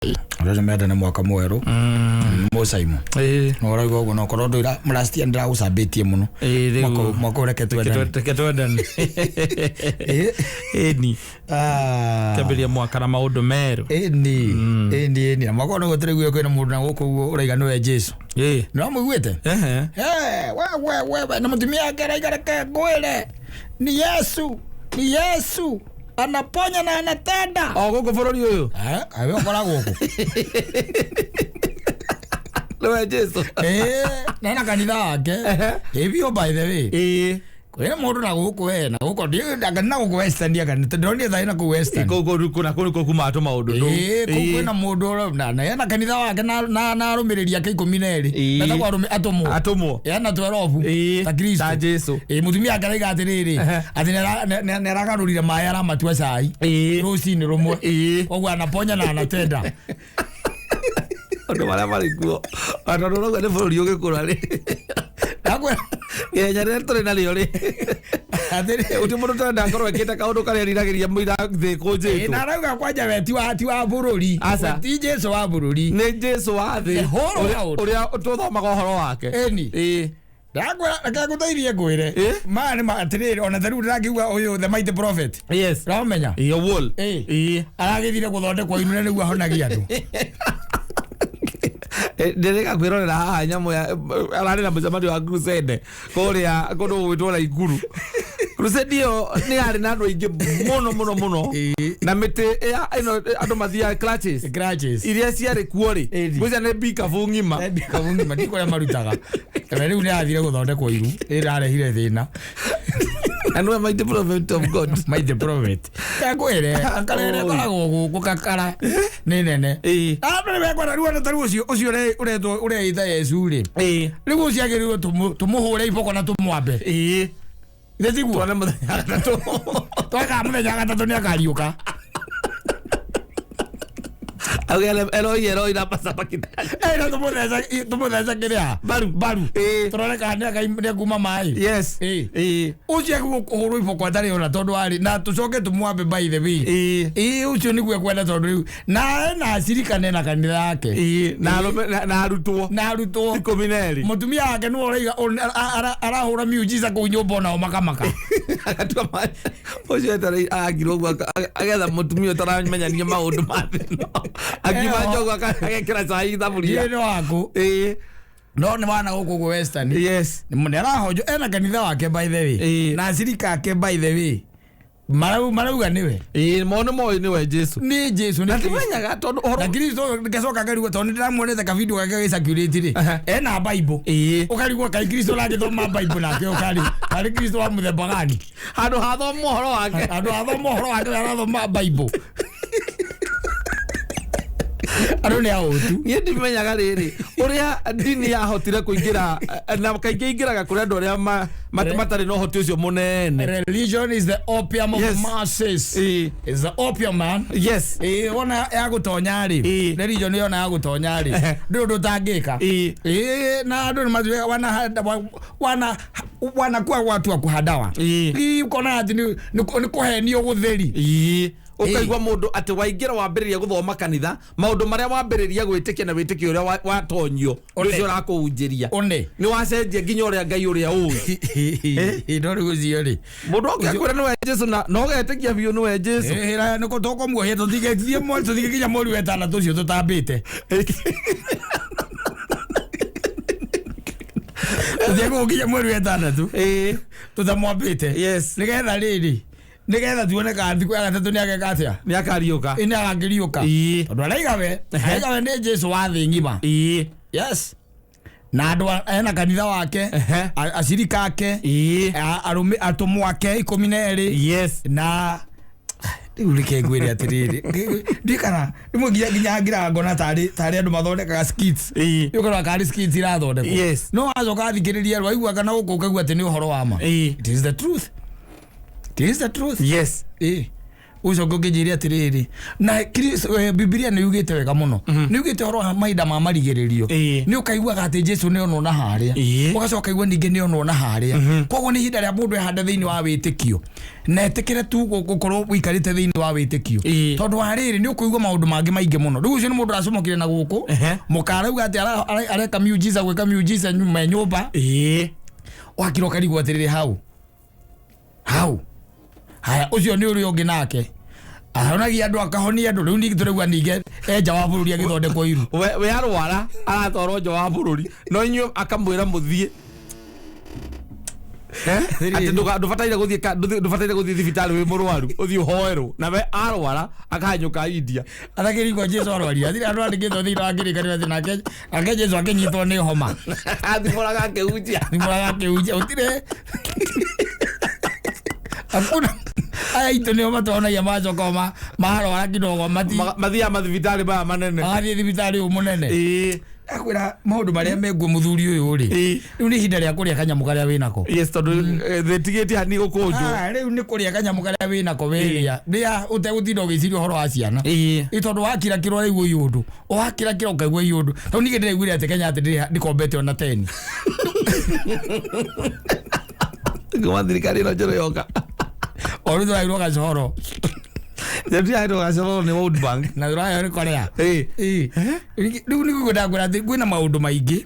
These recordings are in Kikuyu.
Andũ mendane mwaka mwerũ. Mũcaimo. Ĩĩ. No ũraigua ũguo no korwo ndũira last year ndĩragũcambĩtie mũno. Ĩĩ, rĩu- Mwaka ũyũ reke twendane. Reke twendane. Ĩĩ. Ĩni. Ah. Kĩambĩrĩria mwaka na maũndũ merũ. Ĩni. Ĩni ĩni. Na mwaka ũyũ nĩguo tũraiguire kwĩna mũndũ na gũkũ ũguo ũraiga nĩwe Jesu. Ĩĩ. Nĩ wamũiguĩte? Ehe. Eh, we we we we na mũtumia wake araiga reke ngwĩre ni Yesu ni Yesu anaponya na anatenda. O gũkũ bũrũri ũyũ. Eh, kaĩ ũkoragwo kũ? Nĩwe Jesu. Eh, na ena kanitha wake. Ĩ biũ by the way. Ĩĩ. Kwĩna mũndũ na gũkũ we na gũkũ ndiĩ na gũkũ Western anga ndĩronire thaĩ na kũu Western. Kũu kũu kũna kũu nĩkuo kuma tũ maũndũ tũu. Ĩĩ, kũu Ĩĩ. kwĩna mũndũ na ena kanitha wake na arũmĩrĩri ake 12. Ĩĩ. Metagwo arũme atũmwo. Atũmwo. Ena 12. Ĩĩ. Ta Kristo. Ta Jesu. Ĩĩ, mũtumia wake araiga atĩrĩrĩ Ehe. atĩ nĩaragarũrire maĩ aramatua cai Ĩĩ. rũcinĩ rũmwe. Ĩĩ. Koguo anaponya na anatenda. Andũ marĩa marĩ kuo. Tondũ ũrauga nĩ bũrũri ũgĩkũra rĩ. Ndakwĩra Ihenya rĩrĩa tũrĩ narĩo rĩ. atĩrĩ Gũtirĩ mũndũ ũtarenda akorwo ekĩte kaũndũ karĩa eriragĩria mũira thĩ Ĩĩ, kũnjĩtwo. na arauga kwanja we ti wa bũrũri. Aca. We ti Jesu wa bũrũri. Nĩ Jesu wa thĩ. The whole Ũrĩa- world. Ũrĩa tũthomaga ũhoro wake. Ĩni. Ĩĩ. Ndakwĩra reke ngũteithie ngwĩre. Ĩ? Maya nĩ ma atĩrĩrĩ ona ta rĩu ndĩrakiuga ũyũ the mighty prophet. Yes. Ũramenya? Ĩĩ wall. Ĩĩ. Ĩĩ. Aragĩthire gũthondekwo inure nĩguo ahonagie andũ. Ndĩrĩga kwĩrorera haha nyamũ ya ararĩ na mũcemanio wa crusade kũrĩa kũndũ gũgwĩtwo Naikuru. Crusade ĩyo nĩ yarĩ na andũ aingĩ mũno mũno mũno Ĩĩ. na mĩtĩ ya ĩno andũ mathiaga crutches Crutches. iria ciarĩ kuo rĩ Ĩni. ngwĩciria nĩ mbikabu ng'ima. Mbikabu ng'ima ndi kũrĩa marutaga. Kana rĩu nĩ arathire gũthondekwo iru ĩrarehire thĩna. Na nĩwe mighty prophet of God. Mighty prophet. Ngwĩre karere koragwo gũkũ kakara nĩ nene. Ĩĩ. Andũ nĩ mekwenda rĩu ona ta rĩu ũcio ũcio ũretwo ũreita Yesu rĩ. Ĩĩ. Rĩu ũcio agĩrĩirwo tũmũhũre iboko na tũmwambe. Ĩĩ. Nĩ tiguo? Tuone mũthenya wa gatatũ. Tweka mũthenya wa gatatũ nĩ akariũka. Auge Eloi Eloi lama sabakithani. Ĩ no tũmũthece kĩrĩa? Mbaru. Mbaru. Ĩĩ. Tũrore kana nĩ akuma maĩ. Yes. Ĩĩ. Ĩĩ. Ũcio agĩrĩirwo kũhũrwo iboko atarĩ ona tondũ arĩ na tũcoke tũmwambe by the way. Ĩĩ. Ĩĩ ũcio nĩguo ekwenda tondũ rĩu na ena acirika na ena kanitha yake. Ĩĩ. Na arũme na arutwo. Na arutwo. 12. Mũtumia wake nĩwe ũraiga arahũra miujiza kũu nyũmba onao makamaka. Agatua ũcio etereire arangirwo ũguo agetha mũtumia ũtaramenyania maũndũ ma thĩ ĩno. Akiuma Eho. nja ũguo agekĩra cai thaburia. Ndiũĩ nĩ waku. Ĩĩ. No nĩ wana gũkũ ũguo Western. Yes. Nĩ arahonjwo ena kanitha wake by the way. Ĩĩ. Na acirika ake by the way. Marauga nĩwe. Ĩĩ mo nĩ moĩ nĩwe Jesu. Nĩ Jesu Na nĩ Kristo. ndimenyaga tondũ ũhoro Na Kristo ngacoka ngarigwo tondũ nĩndĩramuonete ka video gake gagĩcirculate rĩ. Aha. Ena Bible. Ĩĩ. Ũkarigwo kaĩ Kristo ũragĩthoma Bible nake ũkarĩ karĩ Kristo wa mũthemba gani? Handũ ha thoma ũhoro wake. Andũ athoma ũhoro wake we arathoma Bible. Andũ nĩ aũtu. Niĩ ndimenyaga rĩrĩ ũrĩa ndini yahotire kũingĩra na kaingĩ ingĩraga kũrĩ andũ arĩa matarĩ na ũhoti ũcio mũnene. Religion is the opium of Yes. masses. Ĩĩ. It's the opium man. Yes. Ĩĩ wona ya gũtonya rĩ. Ĩĩ. Religion yona ya gũtonya rĩ. Ehe. Ndũrĩ ũndũ ũtangĩka. Ĩĩ. Ĩĩ na andũ nĩ matuĩkaga wana wanakuwa watu wa kuhadawa. Ĩĩ. Ĩĩ ũkona atĩ nĩ kũhenio gũtheri. Ĩĩ. Ũkaigua mũndũ atĩ waingĩra wambĩrĩria gũthoma kanitha maũndũ marĩa wambĩrĩria gwĩtĩkia na wĩtĩkio ũrĩa watonyio One. ũcio ũrakũhunjĩria One. nĩ wacenjia nginya ũrĩa Ngai ũrĩa ũĩ. No rĩu ũcio rĩ. Mũndũ oke akwĩra nĩwe Jesu na ũgetĩkia biũ nĩwe Jesu. Ĩĩ nĩ tũkũmuohia tũtigĩthiĩ tũtige nginya mweri wa ĩtandatũ ũcio tũtambĩte. Tũtige gũkinya mweri wa ĩtandatũ Ĩĩ. tũtamwambĩte. Yes. Nĩgetha rĩrĩ nĩgetha tuone kana thikũ ya gatatũ nĩageka atĩa. Nĩ akariũka. Ĩ nĩagakĩriũka. Ĩĩ. Tondũ araiga we nĩ Jesu wa thĩ ng'ima. Ĩĩ. Yes. Na andũ ena kanitha wake Ehe. acirika ake Ĩĩ. arũme atũmwo ake 12. Yes. Na rĩu reke ngwĩre atĩrĩrĩ ndikana rĩmwe nginya ngiraga ngona tarĩ andũ mathondekaga skits. Ĩĩ. Ũkarora karĩ skits irathondekwo. Yes. No wacoka thikĩrĩria waigua kana gũkũ ũkaigua atĩ nĩ ũhoro wa ma. Ĩĩ. It is the truth. It is the truth. Yes. Ĩĩ. Ũcoke ũkĩnjĩre atĩrĩrĩ, na Bibilia nĩ yugĩte wega mũno, nĩ yugĩte ũhoro wa mahinda ma marigĩrĩrio. Nĩ ũkaiguaga atĩ Jesu nĩ onwo na harĩa, ũgacoka ũkaigua ningĩ nĩ onwo na harĩa. Koguo nĩ ihinda rĩa mũndũ ehande thĩinĩ wa wĩtĩkio na etĩkĩre tu gũkorwo ũikarĩte thĩinĩ wa wĩtĩkio, tondũ wa rĩrĩ nĩ ũkũigua maũndũ mangĩ maingĩ mũno. Rĩu ũcio nĩ mũndũ ũracomokire na gũkũ mũkarauga atĩ areka miujiza, gwĩka miujiza me nyũmba. Wakira ũkarigwo atĩrĩrĩ, hau hau haya, ũcio nĩ ũrĩa ũngĩ nake ahonagia andũ, akahonia andũ. Rĩu ningĩ tũraigua ningĩ enja wa bũrũri agĩthondekwo iru. We arwara aratwarwo nja wa bũrũri, no inyuĩ akamwĩra mũthiĩ. Atĩ ndũbataire gũthiĩ ndũbataire gũthiĩ thibitarĩ wĩ mũrwaru, ũthiĩ ũhoerwo, na we arwara akahanyũka India. Atakĩrigwo Jesu arwaria athire andũ andĩkĩtwo thĩinĩ wa kĩrĩkanĩro atĩ nake Jesu akĩnyitwo nĩ homa. Athimũraga akĩhunjia. Thimũraga akĩhunjia. Gũtirĩ, hakuna. Aya itũ nĩo matwonagia macoka marwara kidogo mati Mathiaga mathibitarĩ maya manene. Magathiĩ thibitarĩ ũyũ mũnene. Akwĩra maũndũ marĩa menguo mũthuri ũyũ rĩ, rĩu nĩ ihinda rĩa kũrĩa kanyamũ karĩa wĩnako. Yes, tondũ thĩtigĩtie hani gũkũnjwo. Ah, rĩu nĩ kũrĩa kanyamũ karĩa wĩnako, wĩrĩa rĩa ũtegũtinda ũgĩciria ũhoro wa ciana. Ĩ tondũ wakirakĩrwo rĩu ũyũ ũndũ wakirakĩra ũkaigua ũyũ ũndũ tondũ ningĩ ndĩraiguire atĩ Kenya atĩ ndĩkombete ona teni. Ngoma thirikari ĩno njerũ yoka. O rĩu tũrairwo gacoro. Tũtiraheirwo gacoro nĩ World Bank. Na tũraheo nĩ Korea. Rĩu nĩguo ndakwĩra atĩ kwĩna maũndũ maingĩ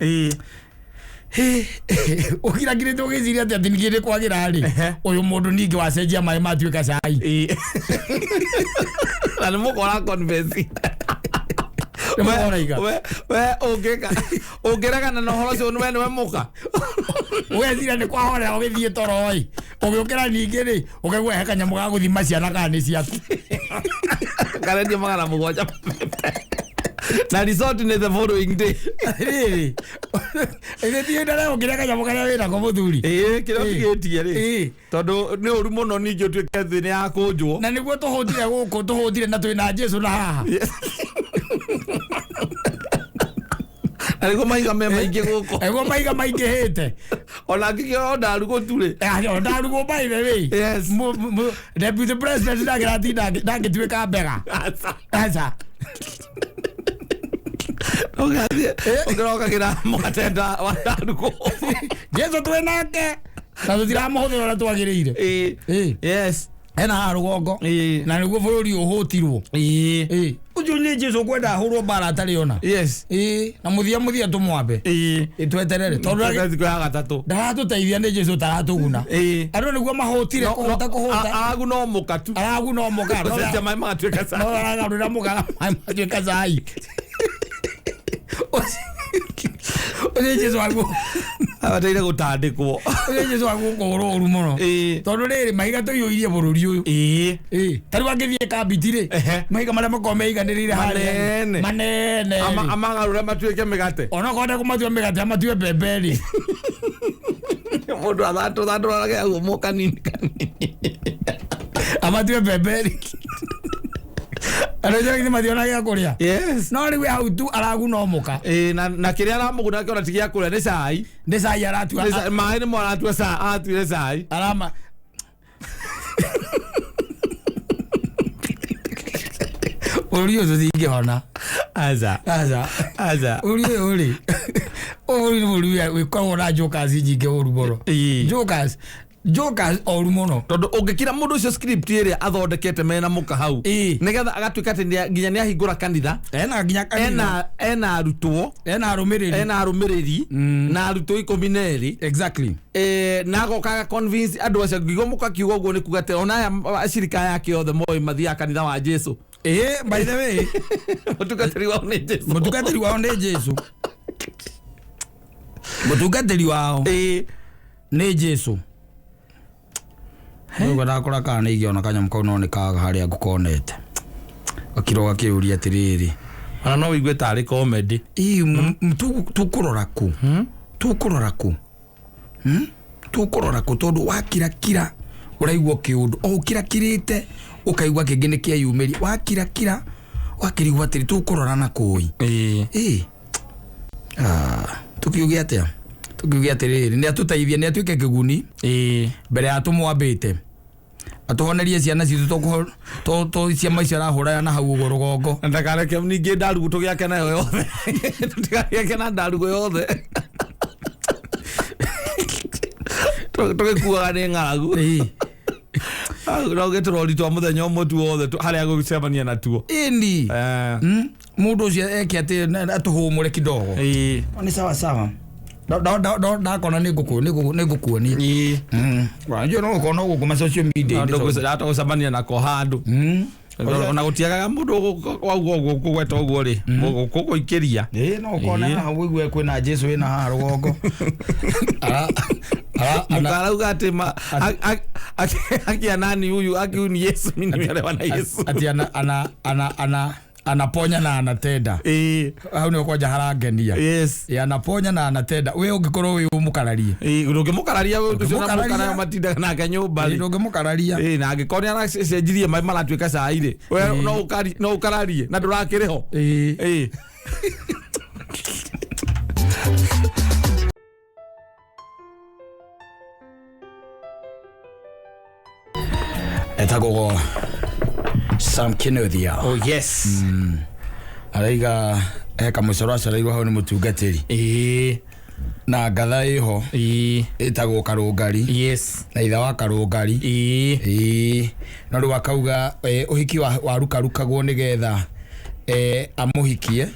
ũkirakirĩte ũgĩciria atĩ ningĩ nĩ kwagĩra rĩ, ũyũ mũndũ ningĩ wacenjia maĩ matuĩka cai. Na nĩ mũkora confess. Nĩ mũkoraiga. We ũngĩka ũngĩregana na ũhoro ũcio, we nĩwe mũka. Ũgeciria nĩ kwahorera, ũgĩthiĩ toro ĩ, ũgĩũkĩra ningĩ rĩ, ũkaigua he kanyamũ ga gũthima ciana kana nĩ ciaku. Karendio 700 na resort nĩ the following day. Rĩrĩ ĩthĩ ti hĩndĩ rĩa ũkĩrĩa kanyamũ karĩa wĩnako, mũthuri. Ĩĩ, kĩrĩa ũtigĩtie rĩ, tondũ nĩ ũru mũno ningĩ ũtuĩke thĩ nĩ yakũnjwo. Na nĩguo tũhũtire gũkũ, tũhũtire na twĩna Jesu na haha. Na nĩguo mahiga me maingĩ gũkũ. Nĩguo mahiga maingĩhĩte. Ona angĩkĩona ndarugũ tu rĩ. Ndarugwo, by the way. Deputy president ndangĩratinda ndangĩtuĩka mbega. Aca. Aca. Ũgathiĩ ũkĩrokagĩra mũgate wa ndarugũ. Jesu twĩ nake na tũtiramũhũthĩra ũrĩa twagĩrĩire. Hena haha rũgongo na nĩguo bũrũri ũhũtirwo. Ũcio nĩ Jesu kwenda ahũrwo mbara atarĩ ona. Na mũthia mũthia tũmwambe. Ĩ, tweterere tondũ thikũ ya gatatũ. Ndaratũteithia nĩ Jesu taratũguna. Andũ nĩguo mahũtire kũhũta kũhũta. Araguna o mũka tu. Araguna o mũka. Gũcenjia maĩ magatuĩka cai. No aragarũra mũka maĩ matuĩka cai. Ũcio Jesu waguo. Abataire gũtandĩkwo. Ũcio Jesu waguo kũhũrwo ũru mũno. Tondũ rĩrĩ mahiga tũiyũirie bũrũri ũyũ. Ta rĩu angĩthiĩ kambiti rĩ, mahiga marĩa makoragwo meiganĩrĩire harĩa Manene. Manene rĩ. Amagarũre matuĩke mĩgate. Onokorwo ndekũmatua mĩgate, amatue mbembe rĩ. Mũndũ athandũrage gumo kanini kanini. Amatue mbembe rĩ, andũ acio nĩ mathiona gĩa kũrĩa. No rĩu hau tu araguna o mũka. Ĩĩ, na kĩrĩa aramũguna kĩona ti gĩa kũrĩa, nĩ cai. Nĩ cai aratua. Nĩ maĩ nĩmo aratua cai, aratuire cai. Arama bũrũri ũyũ tũtingĩhona. Aca. Aca. Aca. Bũrũri ũyũ rĩ, ũyũ bũrũri nĩ bũrũri wĩkoragwo na jokers nyingĩ ũru mũno. Jokers, jokers oru mũno. Tondũ ũngĩkira mũndũ ũcio script ĩrĩa athondekete mena mũka hau, nĩgetha agatuĩka atĩ nginya nĩ ahingũra kanitha. Ena nginya kanitha. Ena arutwo. Ena arũmĩrĩri. Ena arũmĩrĩri na arutwo 12. Na agoka aga convince andũ acio ngigo mũka kiugo ũguo nĩ kuga atĩ ona aya acirika yake othe moĩ mathiaga kanitha wa Jesu. Ĩĩ, by the way, mũtungatĩri wao nĩ Jesu. Mũtungatĩri wao nĩ Jesu, mũtungatĩri wao nĩ Jesu. Rĩu ndakora kana nĩ ingĩona kanyamũ kau, no nĩ kaga harĩa ngũkonete gakirwo gakĩũria atĩrĩrĩ. Ona no wĩigue tarĩ comedy. Ĩ, tũkũrora kũ, tũkũrora kũ? Tũkũrora kũ? Tondũ wakirakira ũraigua kĩũndũ o ũkirakirĩte, ũkaigua kĩngĩ nĩ kĩeyumĩria, wakirakira wakĩrigwo atĩrĩ, tũkũrora na kũi? Ĩ. Ah, tukiuge atĩa? Tukiuge atĩrĩrĩ, nĩ atũteithie, nĩ atuĩke kĩguni mbere ya tũmwambĩte. Atũhonerie ciana citũ to ciama icio arahũra na hau ũguo rũgongo. Na ndakareke ningĩ ndarugu tũgĩake nayo yothe. Tũtigagĩake na ndarugu yothe. Tũgĩkuaga nĩ ng'aragu. No gĩtũrori twa mũthenya ũmwe tu wothe harĩa gũcemania natuo. Ĩni. Mũndũ ũcio eke atĩ atũhũmũre kidogo. Nĩ sawa sawa. Ndakona nĩ ngũkuonia. Wanjua no ũkorwo no gũkũ ma social media. Ndagũcemania nako handũ. Ona gũtiagaga mũndũ wauga ũguo kũgweta ũguo rĩ gũgũikĩria. No ũkona haha ũigue kwĩna Jesu wĩna haha rũgongo. Mũkarauga atĩ akia nani huyu akiu ni Yesu mimi nimeolewa na Yesu. Ati anaponya na anatenda. Hau nĩ kwanja harangenia. Yes. Anaponya na anatenda. We ũngĩkorwo wĩ ũmũkararie. Ndũngĩmũkararia ũcio na mũkararia matindaga nake nyũmba rĩ. Ndũngĩmũkararia. Na angĩkorwo nĩ aracenjirie maĩ maratuĩka cai rĩ. We no ũkararie na ndũrakĩrĩ ho. Etagwo Sam Kinuthia. Oh yes. Araiga eka mũcoro acereirwo hau nĩ mũtungatĩri. Na ngatha ĩho. Ĩtagwo Karũngari. Yes. Na ithe wa Karũngari. No rĩu akauga ũhiki warukarukagwo nĩgetha amũhikie.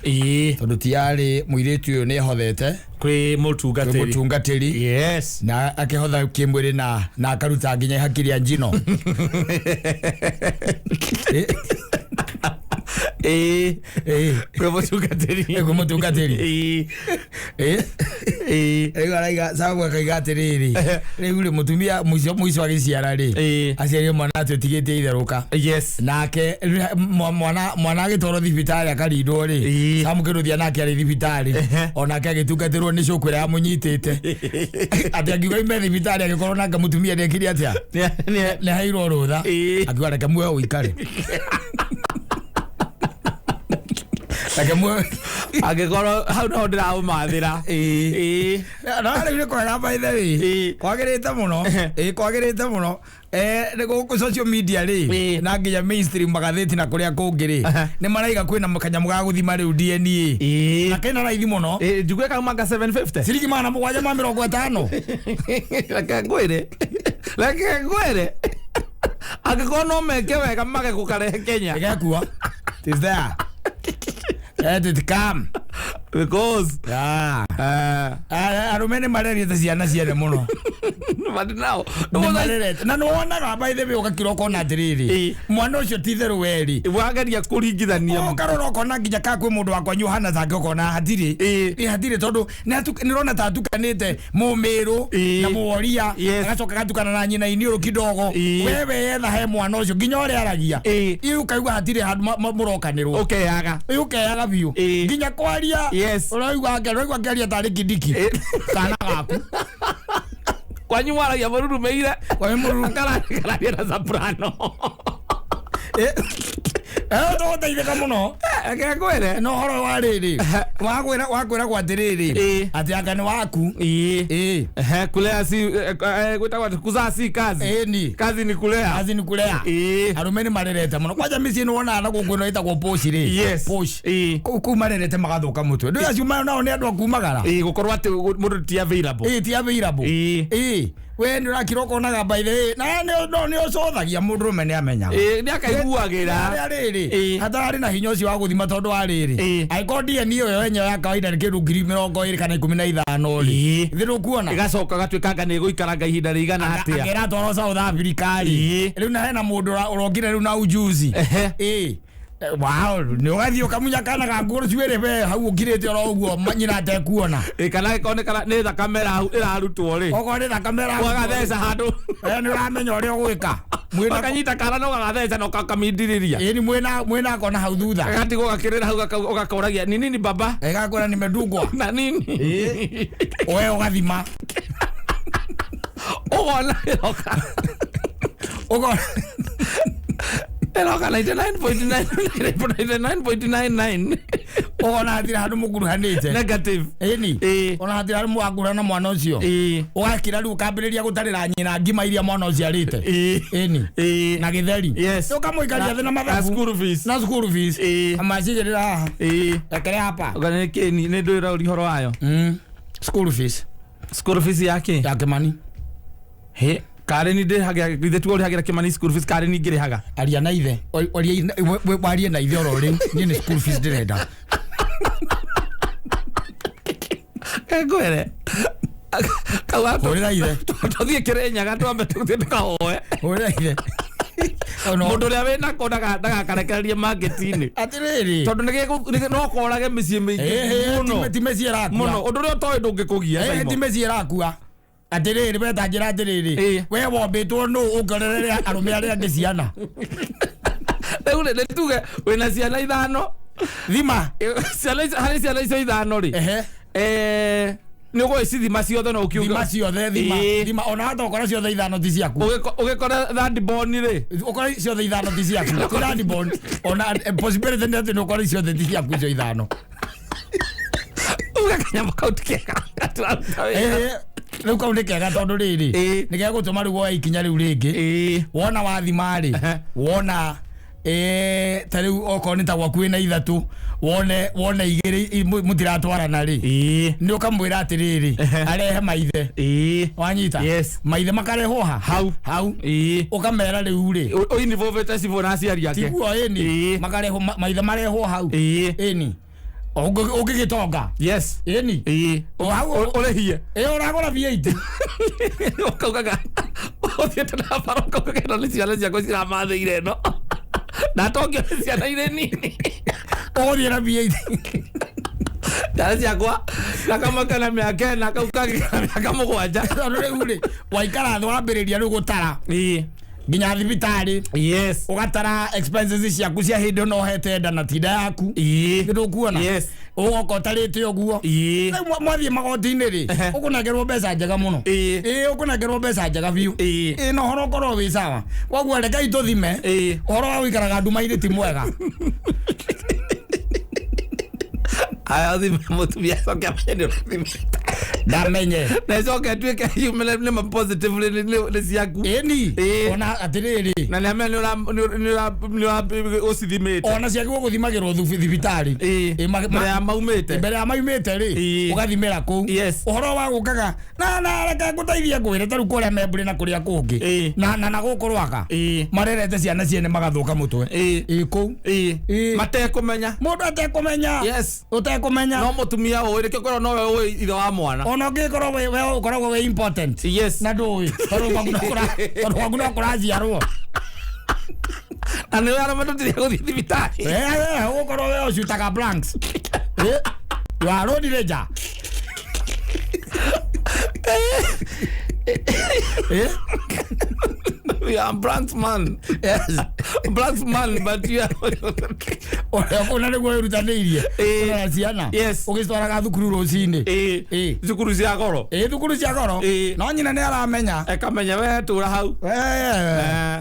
Tondũ ti yarĩ mũirĩtu ũyũ nĩehothete kwĩ mũtungatĩri. Yes. Na akĩhotha kĩmwĩrĩ na akaruta nginya ihaki rĩa njino. Kwĩ mũtungatĩri. Kwĩ mũtungatĩri. Rĩu araiga Samu akaiga atĩrĩrĩ rĩu rĩ mũtumia mũico agĩciara rĩ aciarire mwana atĩ ũtigĩte itherũka. Yes. Nake mwana agĩtwarwo thibitarĩ akarindwo rĩ Samu Kinuthia nake arĩ thibitarĩ onake agĩtungatĩrwo nĩ cũkũ ĩrĩa amũnyitĩte atĩ angiuga ime thibitarĩ agĩkorwo nake mũtumia nĩekire atĩa nĩaheirwo rũtha akiuga reke muoyo ũikare. Angĩkorwo hau no ndĩraũmathĩra. No rĩu nĩ kwega by the way. Kwagĩrĩte mũno. Kwagĩrĩte mũno. Nĩ gũkũ social media rĩ na nginya mainstream magathĩti na kũrĩa kũngĩ rĩ nĩ maraiga kwĩna kanyamũ ga gũthima rĩu DNA. Na kena raithi mũno. Njigue kauma 750. Ciringi 750. Reke ngwĩre. Reke ngwĩre. Angĩkorwo no meke wega mage gũkarehe Kenya. Ĩgekua. It is there. Let it come. Because arũme nĩ marerete ciana ciene mũno. But now na nĩ wonaga by the way ũgakira ũkona atĩrĩrĩ mwana ũcio ti itherũ werĩ wageria kũringithania ũkarora ũkona nginya ka kwĩ mũndũ wakwa ũhana take ũkona hatirĩ hatirĩ tondũ nĩ ũrona ta atukanĩte mũmĩrũ na mũworia agacoka agatukana na nyina iniũrũ kidogo wewe yetha he mwana ũcio nginya ũrĩa aragia ũkaigua hatirĩ handũ mũrokanĩrwo ũkeyaga ũkeyaga biũ nginya kwaria ũraigua akĩaria tarĩ Kindiki kana gaku kwanyu waragia mũrurumeire akararia na soprano. Tũgũteithĩka mũno. Reke ngwĩre no ũhoro wa rĩrĩ wakwĩragwo atĩrĩrĩ atĩ anga nĩ waku. Kulea si gwĩtagwo atĩ kuzaa si kazi. Kazi ni kulea. Kazi ni kulea. Arũme nĩ marerete mũno kwanja mĩciĩ nĩ wonaga na gũkũ ĩno ĩtagwo posh rĩ. Posh. Kũu marerete magathũka mũtwe. Ndũĩ acio nao nĩ andũ a kumagara. Gũkorwo atĩ mũndũ ti available. Ti available. We nĩ ũrakira ũkonaga by the way na nĩ ũcothagia mũndũrũme nĩ amenyaga. Nĩ akaiguagĩra. Rĩrĩ hatararĩ na hinya ũcio wa gũthima tondũ wa rĩrĩ angĩkorwo DNA ĩyo yenyewe ya kawaida nĩ kĩndũ 20,000 kana 15 rĩ thĩ ndũkuona ĩgacoka gatuĩkanga nĩ ĩgũikaranga ihinda rĩigana atĩa angĩratwarwo South Africa rĩ rĩu na hena mũndũ ũrokire rĩu na ujuzi. Wow, nĩ ũgathiĩ ũkamunya kana gaku rũcuĩrĩ we hau ũkirĩte oro ũguo nyina atekuona. Kana ĩkonekana nĩ thakame ĩrarutwo rĩ. Okorwo nĩ thakame ũgatheca handũ. Nĩ ũramenya ũrĩa ũgwĩka. Ũkanyita kana na ũgagatheca na ũkakamindĩrĩria. Ĩni mwĩna kona hau thutha. Gagatigwo gakĩrĩra hau ũgakoragia ni nini baba? Ĩgakwĩra nimedungwa. Na nini? We ũgathima. Ũgona ĩroka. Ũgona. Ĩroka 99.99 Ona hatirĩ handũ mũkuruhanĩte. Negative. Ĩni. Ĩĩ. Ona hatirĩ handũ mũgakurana na mwana ũcio. Ĩĩ. Ũgakira rĩu ũkambĩrĩria gũtarĩra nyina ngima iria mwana ũcio arĩte. Ĩĩ. Ĩni. Ĩĩ. Na gĩtheri. Yes. Ũkamũikaria thĩ na Na mathabu. school fees. Na school fees. Ĩĩ. Amacigĩrĩra haha. Ĩĩ. Rekere hapa. Ũga nĩ kĩ nĩ ndũĩ ũraũria ũhoro wayo. School fees. School fees ya kĩ? Ya Kĩmani. He. Karĩ ni ndĩrĩhagira ithe tuo ũrĩhagĩra Kĩmani school fees karĩ ni ngĩrĩhaga. Aria na ithe. Oria warie na ithe oro rĩu. Niĩ nĩ school fees ndĩrenda. Ngwĩre. Kau Hũrĩra ithe. Tũthiĩ Kĩrĩnyaga twambe tũthiĩ tũkahoe. Hũrĩra ithe. Mũndũ ũrĩa wĩnako ndagakarekererie market-inĩ. Atĩrĩrĩ. Tondũ no korage mĩciĩ mĩingĩ mũno. Ti mĩciĩ ĩrakua. Mũno. Ũndũ ũrĩa ũtoĩ ndũngĩkũgia. Ti Simon. mĩciĩ ĩrakua. Atĩrĩrĩ we ta njĩra atĩrĩrĩ. Ĩĩ. We wombĩtwo nũ ũngorerere arũme arĩa angĩ ciana. Rĩu rĩ, nĩ tuge wĩna ciana ithano. Thima. Ciana icio harĩ ciana icio ithano rĩ. Ehe. Nĩ ũgũgĩcithima ciothe no ũkiuga. Thima ciothe thima. Ĩĩ. Thima ona hata ũkora ciothe ithano ti ciaku. Ũgĩkora third born rĩ. Ũkora ciothe ithano ti ciaku. Ti third born. Ona possibility nĩ atĩ nĩ ũkora ciothe ti ciaku icio ithano. Uga kanyamũ kau ti kega. Tũraruta wĩra. Rĩu kau nĩ kega tondũ rĩrĩ. Ĩĩ. Nĩ gegũtũma rĩu woe ikinya rĩu rĩngĩ. Ĩĩ. Wona wathima rĩ. Wona ta rĩu okorwo nĩ ta gwaku wĩna ithatũ wone igĩrĩ mũtiratwarana rĩ. Ĩĩ. Nĩ ũkamwĩra atĩrĩrĩ arehe maithe. Ĩĩ. Wanyita. Yes. Maithe makarehwo ha? Hau. Hau. Ĩĩ. Ũkamera rĩu rĩ. Ũinvolvete cibũ na aciari ake. Tiguo ĩni. Ĩĩ. Makarehwo maithe marehwo hau. Ĩĩ. Ĩni. Ũngĩgĩtonga. Yes. Ĩni. Ĩĩ. Hau Ũrĩhie. Ĩĩ ũragũra V8. Ũkaugaga ũthiĩte na bara ũkaugaga ĩno nĩ ciana ciakwa ciramathĩire ĩno. Ndatongio nĩ ciana irĩ nini. Ũgũthiĩ na V8. Ciana ciakwa gakamwe kena mĩaka ĩna kau kangĩ kena mĩaka mũgwanja. Tondũ rĩu rĩ waikara thĩ wambĩrĩria rĩu gũtara. Ĩĩ. Nginya thibitarĩ. Yes. Ũgatara expenses ciaku cia hĩndĩ ĩno ũhete nda na tinda yaku. Ĩĩ. Nĩ ndũkuona? Yes. Ũgoka ũtarĩte ũguo. Ĩĩ. Rĩu mwathiĩ magoti-inĩ rĩ, ũkũnengerwo mbeca njega mũno. Ĩĩ. Ĩĩ ũkũnengerwo mbeca njega biũ. Ĩĩ. Ĩĩ na ũhoro ũkorwo wĩ sawa. Koguo rekei tũthime. Ĩĩ. Ũhoro wa gũikaraga nduma-inĩ ti mwega. Aya thime mũtumia acoke amenye nĩ ũrathimĩte. Ndamenye. Na ĩcoke ĩtuĩke yumĩre nĩ ma positively nĩ ciaku. Ĩni. Ĩĩ. Ona atĩrĩrĩ. Na nĩ amenye nĩ ũcithimĩte. Ona ciagĩrĩirwo gũthimagĩrwo thibitarĩ. Ĩĩ. Mbere ya maumĩte. Mbere ya maumĩte rĩ. Ĩĩ. Ũgathimĩra kũu. Yes. Ũhoro wa gũkaga na reke ngũteithie ngwĩre ta rĩu kũrĩa Membũrĩ na kũrĩa kũngĩ. Ĩĩ. Na gũkũ Rwaka. Ĩĩ. Marerete ciana ciene magathũka mũtwe. Ĩĩ. Ĩĩ kũu. Ĩĩ. Ĩĩ. Matekũmenya. Mũndũ atekũmenya. Yes. Ũtekũmenya. No mũtumia ũĩ nĩkĩo korwo nowe ũĩ ithe wa mwana. Ona ũngĩkorwo we ũkoragwo wĩ important. Yes. Na ndũĩ. Tondũ gwaku no kũraciarwo. Na nĩ arĩa matũtirie gũthiĩ thibitarĩ. Ũgũkorwo we ũcutaga blanks. You are road ranger. We are blanks man. Yes. Blanks man, but you are. Ũrĩa kũna nĩguo wĩrutanĩirie. Kũrora ciana. Yes. Ũgĩcitwaraga thukuru rũcinĩ. Ĩĩ. Thukuru cia goro. Ĩĩ thukuru cia goro. Ĩĩ. No nyina nĩ aramenya. Ekamenya we tũra hau.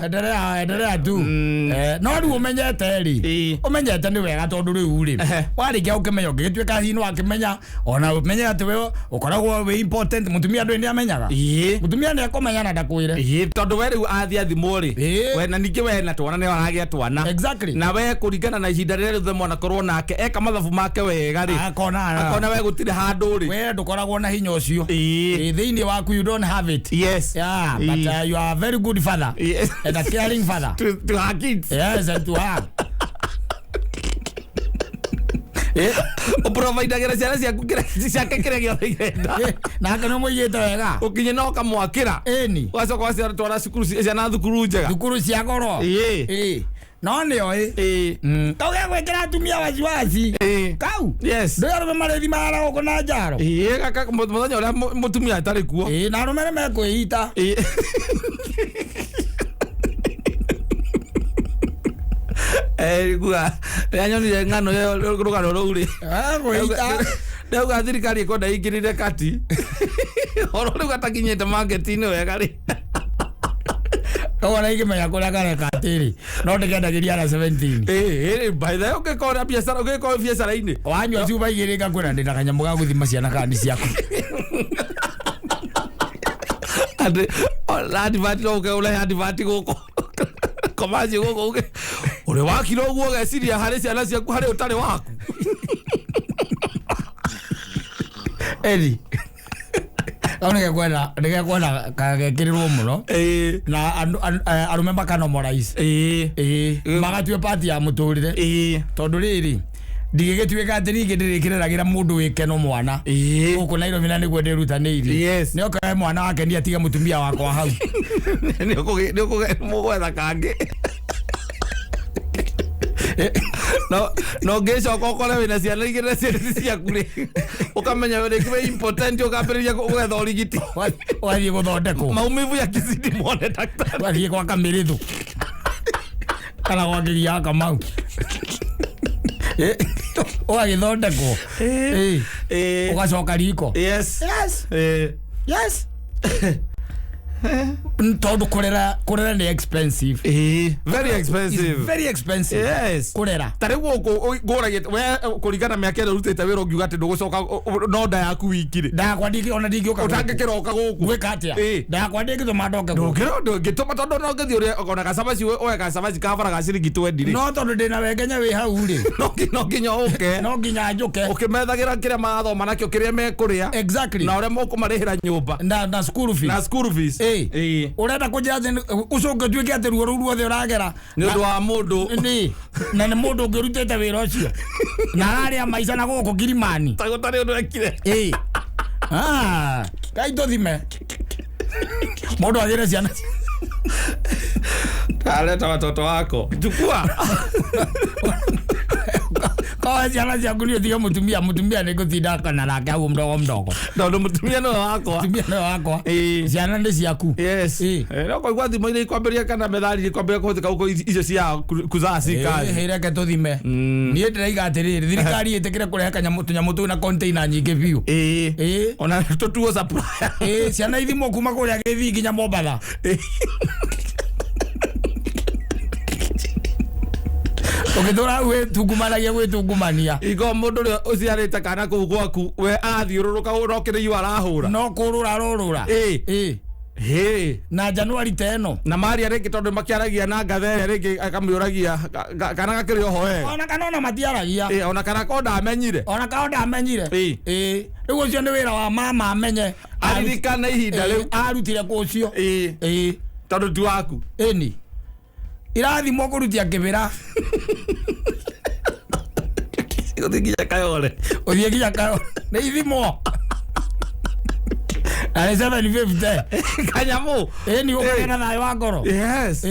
Endelea endelea tu. No rĩu ũmenyete rĩ. Ĩĩ. Ũmenyete nĩ wega tondũ rĩu rĩ. Warĩkia gũkĩmenya ũngĩgĩtuĩka hihi nĩ wakĩmenya ona ũmenye atĩ we ũkoragwo wĩ important mũtumia ndũĩ nĩ amenyaga. Ĩĩ. Mũtumia nĩ ekũmenya na ndakwĩre. Ĩĩ tondũ we rĩu athiĩ athimwo rĩ. Ĩĩ. We na ningĩ we na twana nĩ aragĩa twana. Exactly. Na we kũringana na ihinda rĩrĩa rĩothe mwana korwo nake eka mathabu make wega rĩ. Akona we gũtirĩ handũ rĩ. We ndũkoragwo na hinya ũcio. Ĩĩ. Thĩinĩ waku you don't have it. Yes. Yeah, but you are a very good father. Yes. And a caring father. To her kids. Yes, and to her. Ũprovidagĩra ciana ciaku ciake kĩrĩa gĩothe irenda. Nake nĩ mũigĩte wega. Ũkinye no ũkamwakĩra. Ĩni. Ũgacoka ũgacitwara cukuru ciana thukuru njega. Thukuru cia goro. Ĩĩ. Ĩĩ. No nĩ oĩ. Ĩĩ. Kau gegwĩkĩra atumia wasiwasi. Ĩĩ. Kau. Yes. Ndũĩ arũme marĩthimaga na gũkũ na njaro. Ĩĩ gaka mũthenya ũrĩa mũtumia atarĩ kuo. Ĩĩ na arũme nĩ mekwĩita. Ĩĩ. Kuga nĩanyonire ng'ano ĩyo rũgano rũu rĩ. Kwĩita. Ndauga thirikari ĩkwenda ĩingĩrĩre kati. Ũhoro rĩu gatakinyĩte market-inĩ wega rĩ. Koguo na ingĩmenya kũrĩa kareka atĩrĩ no ndĩkendagĩria na 17. Ĩĩ, by the way, ũngĩkora biacara, ũngĩkorwo biacara-inĩ Wanyua cuba igĩrĩ ngakwĩra ndĩna kanyamũ ga gũthima ciana kana nĩ ciaku. Atĩ advert no ũke ũrehe advert gũkũ komaci gũkũ ũke ũrĩ wakira ũguo ũgeciria harĩ ciana ciaku harĩ ũtarĩ waku. Eri kau nĩgekwenda nĩgekwenda kagekĩrĩrwo mũno na arũme makanomorize. Ĩĩ, magatue pati ya mũtũrĩre. Tondũ rĩrĩ ndigĩgĩtuĩka atĩ ningĩ ndĩrĩkĩrĩragĩra mũndũ wĩkeno mwana gũkũ Nairobi na nĩguo ndĩrutanĩirie. Nĩ okoe mwana wake ni atige mũtumia wakwa hau. Nĩ ũkũgwetha kangĩ no no ngĩcoka ũkore wĩna ciana igĩrĩ na ciana ici ciaku rĩ, ũkamenya we rĩngĩ wĩ impotent, ũkambĩrĩria gwetha ũrigiti. Wathiĩ gũthondekwo. Maumivu yakizidi muone daktari. Wathiĩ gwa Kamĩrĩthũ kana gwa Kĩgia wa Kamau. Ũgagĩthondekwo. Ũgacoka riko. Yes. Yes. Yes. Tondũ kũrera kũrera nĩ expensive. Very expensive. It's very expensive. Yes. Kũrera. Ta rĩu gũkũ ngũragia we kũringana mĩaka ĩrĩa ũrutĩte wĩra ũngiuga atĩ ndũgũcoka no nda yaku wiki rĩ. Ndakwa ndingĩ ona ndingĩũka gũkũ. Ũtangĩkĩroka gũkũ. Gwĩka atĩa? Ndakwa ndĩngĩtũma ndoke gũkũ. Ndũngĩro ndũngĩtũma tondũ no ngĩthiĩ ũrĩa ona gacabaci oe gacabaci ka bara ga ciringi 20 rĩ. No tondũ ndĩna wengenya wĩ hau rĩ. No nginya ũke. No nginya njũke. Ũkĩmethagĩra kĩrĩa marathoma nakĩo kĩrĩa mekũrĩa. Exactly. Na ũrĩa mũkũmarĩhĩra nyũmba. Na school fees. Na school fees. Ũrenda kũnjĩra atĩ ũcoke ũtuĩke atĩ ruo rũu ruothe ũragera nĩ ũndũ wa mũndũ. Nĩ na nĩ mũndũ ũngĩ ũrutĩte wĩra ũcio na ararĩa maica na gũkũ Kilimani. Ta gũtarĩ ũndũ ekire. Kai tũthime mũndũ agĩre ciana. Aleta watoto wako. Chukua. Kwa ciana ciaku nĩ ũtige mũtumia, mũtumia nĩ ngũtinda kana nake hau mdogo mdogo. Tondũ mũtumia nĩwe wakwa. Mũtumia nĩwe wakwa. Ciana nĩ ciaku. Yes. No kũigua thimũ iria ikwambĩrĩria kana methali iria ikwambĩrĩria kũhũthĩka gũkũ icio cia kuzaa si kazi. Reke tũthime. Niĩ ndĩraiga atĩrĩrĩ, thirikari ĩtĩkĩre kũrehe kanyamũ tũnyamũ tũu na container nyingĩ biũ. Ona tũtuo supplier. Ciana ithimwo kuma kũrĩa Gĩthii nginya Mombatha. Ũgĩtũra gwĩtungumanagia gwĩtungumania. Igo mũndũ ũrĩa ũciarĩte kana kũu gwaku we arathiũrũrũka no kĩrĩiyo arahũra. No kũrũra arũrũra. Na Januari ta ĩno. Na maria rĩngĩ tondũ makĩaragia na ngathe ĩrĩa rĩngĩ akamĩũragia kana gakĩrĩ oho wega. Ona kana ona matiaragia. Ona kana ko ndamenyire. Ona kana ndamenyire. Rĩu ũcio nĩ wĩra wa mama amenye. Aririkane ihinda rĩu. Arutire kũ ũcio. Tondũ ti waku. Ĩni. Irathimwo kũrutia kĩbĩra. Ũthiĩ nginya Kayole. Ũthiĩ nginya Kayole. Nĩ ithimwo. Na nĩ 750. Kanyamũ. Ĩni ũkagĩa na thayũ wa ngoro. Yes.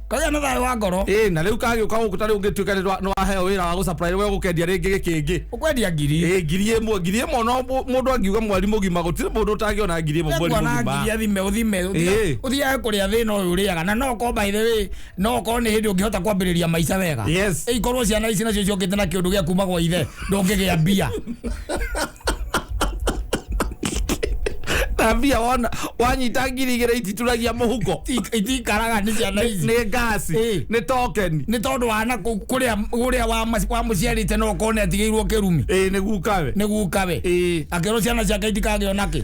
Kagĩa na thayũ wa ngoro. Na rĩu kagĩũka gũkũ ta rĩu ũngĩtuĩka nĩ waheo wĩra wa gũsupply we ũgũkendia rĩngĩ gĩkĩngĩ. Ũkwendia ngiri. Ngiri ĩmwe, ngiri ĩmwe no mũndũ angiuga mweri mũgima gũtirĩ mũndũ ũtangĩona ngiri ĩmwe mweri Ũkuona mũgima. ngiri athime ũthime ũthiage kũrĩa thĩna ũyũ ũrĩaga na no ũkorwo by the way no ũkorwo nĩ hĩndĩ ũngĩhota kwambĩrĩria maica wega. Ikorwo ciana ici nacio ciokĩte na kĩũndũ gĩa kuma gwa ithe ndũngĩgĩa mbia. Na mbia wona wanyita ngiri igĩrĩ itituragia mũhuko. Itikaraga nĩ ciana ici. Nĩ ngasi, nĩ token. Nĩ tondũ wa na kũrĩa ũrĩa wa mũciarĩte no ũkorwo nĩ atigĩirwo kĩrumi. Nĩ gukawe. Nĩ gukawe. Akĩrwo ciana ciake itikagĩo nakĩ.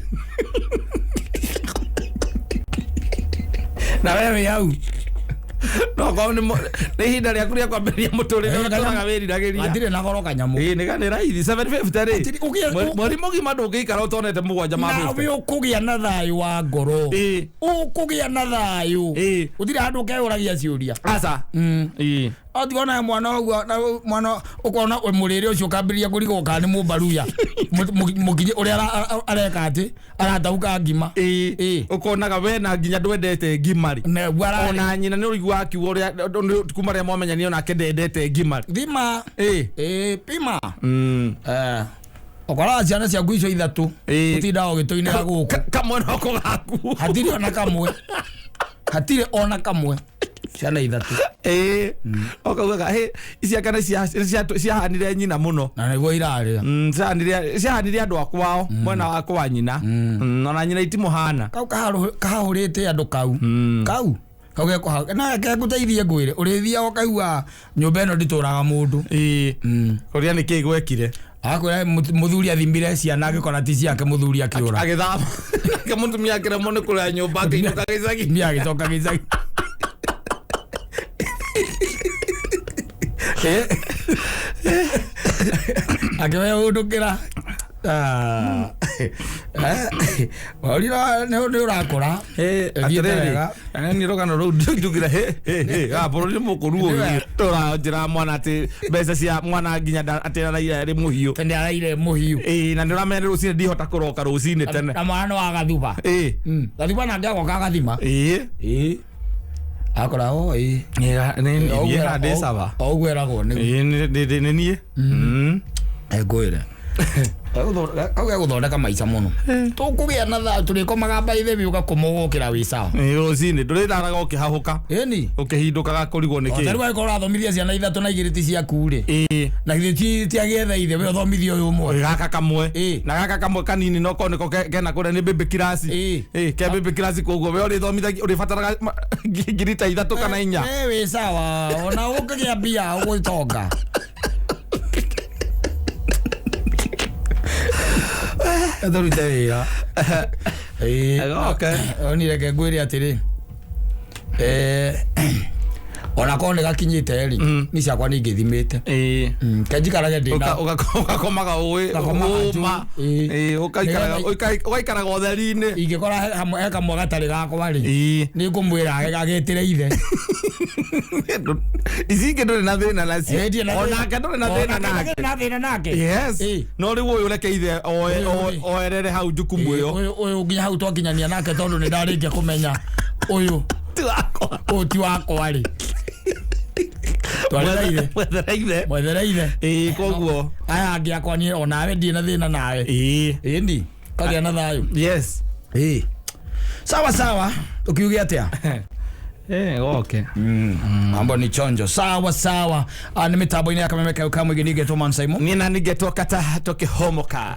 Na wewe wĩ hau. No korwo nĩ ihinda rĩaku rĩa kwambĩrĩria mũtũrĩre ũtũraga wĩriragĩria. Hatirĩ na goro kanyamũ. Nĩ nĩ raithi 750 rĩ. Mweri mũgima ndũngĩikara ũtonete mũgwanja ma Na 50. we ũkũgĩa na thayũ wa ngoro. Ũkũgĩa na thayũ. Gũtirĩ handũ ũkeyũragia ciũria. Aca. Otigona mwana ũguo na mwana ũkona mũrĩre ũcio ũkambĩrĩria kũrigwo kana nĩ mũmbaruya. Mũkinye ũrĩa areka atĩ aratauka ngima. Ũkonaga we na nginya ndwendete ngima rĩ. Ona nyina nĩ ũiguaga akiuga ũrĩa kuma rĩrĩa mwamenyanire onake ndendete ngima rĩ. Thima. Pima. Ũkoraga ciana ciaku icio ithatũ ũtindaga ũgĩtũinĩra gũkũ. Kamwe noko gaku. Hatirĩ ona kamwe. Hatirĩ ona kamwe. Ciana ithatũ. Ũkaugaga ici aka nĩ ciahanire nyina mũno. Na nĩguo irarĩa. Ciahanire andũ a kwao mwena wa kwa nyina. Ona nyina itimũhana. Kau kahahũrĩte andũ kau. Kau. Kau gekũha na gegũteithie ngwĩre ũrĩthiaga ũkaigua nyũmba ĩno ndĩtũraga mũndũ. Ĩĩ. Kũrĩa nĩ kĩ gwekire? Akwĩra mũthuri athimire ciana agĩkora ti ciake, mũthuri akĩũra. Agĩthama. Nake mũtumia akĩremwo nĩ kũrĩa nyũmba, akĩinũka gĩcagi. Mũtumia agĩcoka gĩcagi. Akĩwehũndũkĩra. Waurira nĩ ũrakũra. Thiĩte Atĩrĩrĩ, wega. Ni rũgano rũu njugire he he he ah bũrũri nĩ mũkũru ũyũ tũranjĩra mwana atĩ mbeca cia mwana nginya atĩ araira rĩ mũhiũ. Tene araire mũhiũ. Ĩĩ, na nĩ ũramenya nĩ rũcinĩ ndihota kũroka rũcinĩ tene. Na mwana nĩ wa gathuba. Ĩĩ. Gathuba nake agoka agathima. Ĩĩ. Ĩĩ. Akora o ĩĩ. Nĩ niĩ ndĩ sawa. O ũguo eragwo nĩguo. Ĩĩ, nĩ niĩ. Ngwĩre. Kau gegũthondeka maica mũno. Tũkũgĩa na thayũ, tũrĩkomaga by the way, ũgakoma ũgokĩra wĩ sawa. Ĩĩ, rũcinĩ ndũrĩraraga ũkĩhahũka. Ĩni. Ũkĩhindũkaga kũrigwo nĩ O ta kĩ. rĩu angĩkorwo ũrathomithia ciana ithatũ na igĩrĩ ti ciaku rĩ. Ĩĩ. Na githĩ ti agĩetha ithe we ũthomithie ũyũ ũmwe. Gaka kamwe. Ĩĩ. Na gaka kamwe kanini no korwo nĩko kena kũrĩa nĩ baby class. Ĩĩ. Ĩĩ, ke baby class koguo we ũrĩthomithagia ũrĩbataraga ngiri ta ithatũ kana inya. We wĩ sawa ona ũngĩgĩa mbia ũgũtonga. Tũrute wĩra. Ĩĩ. Okay. Oni reke ngwĩre atĩrĩ. Ona korwo nĩ gakinyĩte rĩ, niĩ ciakwa nĩ ingĩthimĩte. Ĩĩ. Ke njikarage ndĩ na Ũgakomaga ũĩ Ngakomaga ũma. njũĩ. Ĩĩ, Nĩgetha- ũgaikaraga ũtheri-inĩ. ingĩkora he kamwe gatarĩ gakwa rĩ, Ĩĩ. nĩ ngũmwĩra agetĩre ithe. Ici ingĩ ndũrĩ na thĩna nacio. Ĩĩ, ndirĩ na thĩna. Onake ndũrĩ na thĩna Onake nake. ndũrĩ na thĩna nake. Yes. Ĩĩ. No rĩu ũyũ reke ithe Ũyũ rĩ. oerere hau jukumu Ĩĩ, ĩyo. ũyũ nginya hau twakinyania nake tondũ nĩ ndarĩkia kũmenya ũyũ Ti wakwa. ũyũ ti wakwa rĩ. Twarĩra ithe. Mwethere ithe. Mwethere ithe. Ĩĩ, koguo. Aya angĩ akwa niĩ onawe ndirĩ na thĩna nawe. Ĩĩ. Ĩni kagĩa na thayũ. Yes. Ĩĩ. Sawa sawa, ukiuge atĩa? Okay. Mambo ni chonjo. Sawa sawa. Nĩ mĩtambo-inĩ ya Kameme Kayũ ka Mũingĩ ningĩ Tũman Simon. Niĩ na ningetwo kata tũkĩhomoka.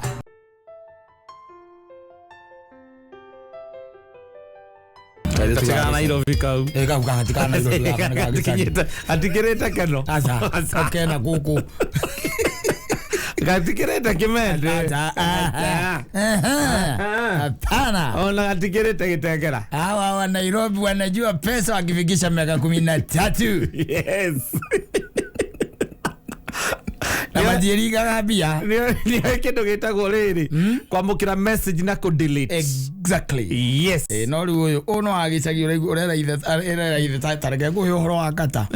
Gatigana Nairobi kau. Ĩĩ, kau gatigana Nairobi gaka nĩ ga gĩcagi. Gatikĩrĩte gatikĩrĩte keno. Aca, oke na gũkũ. Gatikĩrĩte kĩmende. Aca, aha. Aha. Hapana. Ona gatikĩrĩte gĩtengera. Hawa wa Nairobi wanajua pesa wakifikisha miaka 13. Yes. Na matiĩringaga mbia. Nĩ kĩndũ gĩtagwo rĩrĩ kwamũkĩra message na kũ delete. Exactly. Yes. Ĩĩ, no rĩu ũyũ ũyũ no wa gĩcagi ũraigua ũrera ithe arera ithe ta reke ngũhe ũhoro wa kata.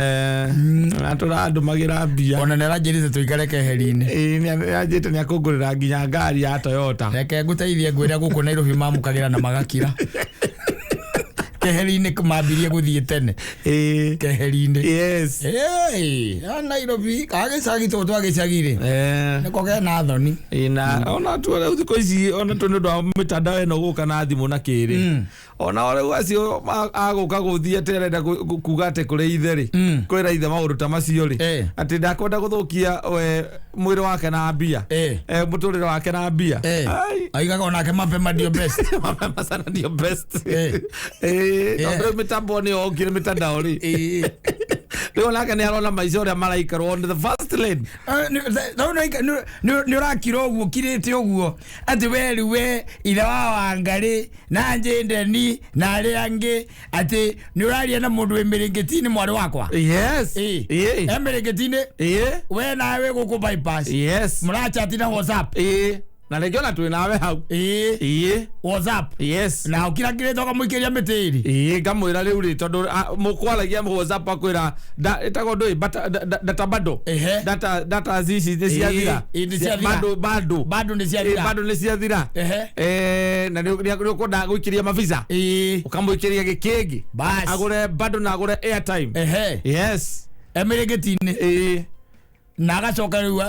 Atũrandũmagĩra mbia. Ona nĩ aranjĩrĩte tũikare keheri-inĩ. Ĩĩ, nĩanjĩte nĩakũngũrĩra nginya ngari ya Toyota. Reke ngũteithie ngwĩre gũkũ Nairobi mamũkagĩra na magakira. Keheri-inĩ mambirie gũthiĩ tene. Ĩĩ. Keheri-inĩ. Yes. Ĩĩ, a Nairobi ka gĩcagi tũtũ twa gĩcagi rĩ. Nĩko kena thoni. Ĩĩ, na ona tu rĩu thikũ ici ona tu nĩ ũndũ wa mĩtandao ĩno gũka na thimũ na kĩrĩ ona rĩu acio agũka gũthiĩ atĩ arenda kuga atĩ kũrĩ ithe rĩ kwĩra ithe maũndũ ta macio rĩ atĩ ndakwenda gũthũkia we mwĩrĩ wake na mbia mũtũrĩre wake na mbia. Ai. Aigaga onake mapema ndio best. Mapema sana ndio best. Eh. Tondũ rĩu mĩtambo nĩyo okire mĩtandao rĩ Ĩĩ. rĩu onake nĩ arona maica ũrĩa maraikarwo on the first lane. Nĩ ũrakira ũguo ũkirĩte ũguo atĩ we rĩu we ithe wa Wangarĩ na Njĩndeni na arĩa angĩ atĩ nĩ ũraria na mũndũ wĩ mĩrĩngĩti-inĩ mwarĩ wakwa. Yes. Ĩĩ. Ĩĩ. E mĩrĩngĩti-inĩ Ĩĩ. we nawe gũkũ bypass Yes. mũrachati na WhatsApp. Ĩĩ. Na rĩngĩ ona twĩ nawe hau. Ĩĩ. Ĩĩ. WhatsApp. Yes. Na ũkirakĩrĩte ũkamũikĩria mĩtĩri. Ĩĩ, ngamwĩra rĩu rĩ tondũ mũkwaragia WhatsApp akwĩra ĩtagwo ndũĩ data bado. Ehe. Data ici nĩ ciathira. Ĩĩ, nĩ ciathira. Bado bado. Bado nĩ Ĩĩ, ciathira. bado nĩ ciathira. Ehe. Na nĩ ũkwenda gũikĩria mavisa. Ĩĩ. Ũkamũikĩria gĩkĩngĩ. Bas. Agũre bado na agũre airtime. Ehe. Yes. E mĩrĩngĩti-inĩ. Ĩĩ. Na agacoka rĩu